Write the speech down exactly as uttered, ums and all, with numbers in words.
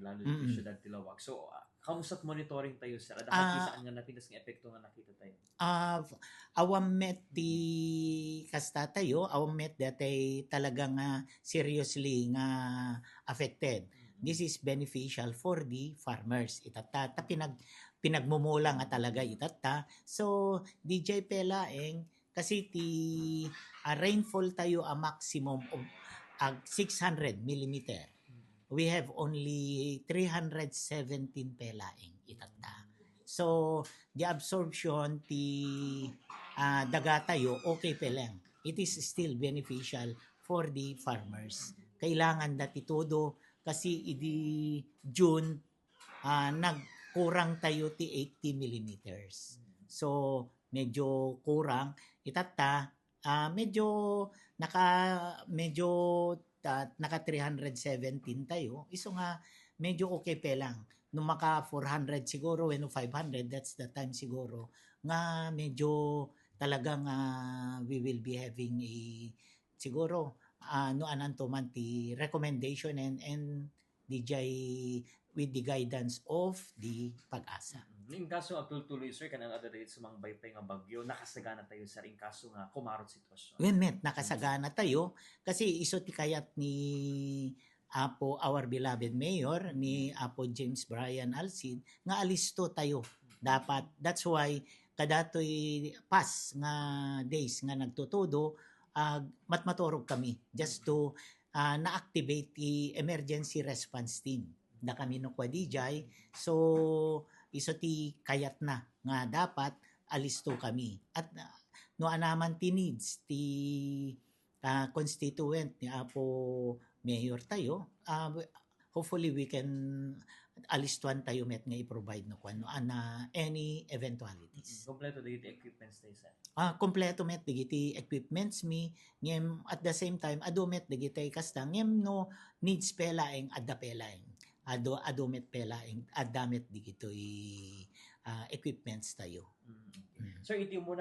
lalo ditoy Mm. Siudad ti Laoag. So, ah, kamusta monitoring tayo, sir? Adda Ah. Saan nga napintas nga epekto nga nakita tayo? Ah, f-, awan met ti kasta tayo, awan met datay talaga nga seriously nga affected. Mm. This is beneficial for the farmers. Itatta, ta pinag-, pinagmumula nga talaga itatta. So, D J pelaeng, kasi ti, ah, rainfall tayo a maximum of, ah, six hundred millimeter. We have only three hundred seventeen pelaeng itatta. So, the absorption ti, ah, daga tayo, okay pelaeng. It is still beneficial for the farmers. Kailangan dati todo kasi idi June, ah, nagkurang tayo ti eighty millimeters. So, medyo kurang. Itatta, ah, medyo naka-, medyo, ah, naka three hundred seventeen tayo. Isu nga, medyo okay pelaeng. No maka four hundred siguro, wenno five hundred, that's the time siguro nga medyo talagang, ah, we will be having a, siguro, ah, no ananto man ti recommendation and, and D J with the guidance of the PAGASA. Mm. In kaso agtultuloy, sir, kan adda dayta sumangbay pay nga bagyo, nakasagana tayo, sir, in kaso nga kumarot sitwasyon? Wen met, nakasagana tayo kasi isu ti kayat ni Apo, our beloved mayor, ni Apo James Brian Alcid, nga alisto tayo. Dapat, that's why, kadatoy past nga days nga nagtutudo, ag-, matmaturog kami just to, ah, na-activate ti emergency response team. Da kami no kua D J, so, isu ti kayatna nga dapat alisto kami. At, ah, no anaman ti needs ti, ah, constituent ni Apo Mayor tayo, ah, w-, hopefully we can alistuan tayo met nga i-provide no kuan, no, ana, any eventualities. Mm, kompleto dagiti equipments tayo, sir? Ah, kompleto met dagiti equipments mi, ngem at the same time, adu met dagiti kasta, ngem no needs pelaeng, adda pelaeng. Adu, adu met pelaeng, adda met dagitoy, ah, equipments tayo. Mm, okay. Mm. Sir, iti umuna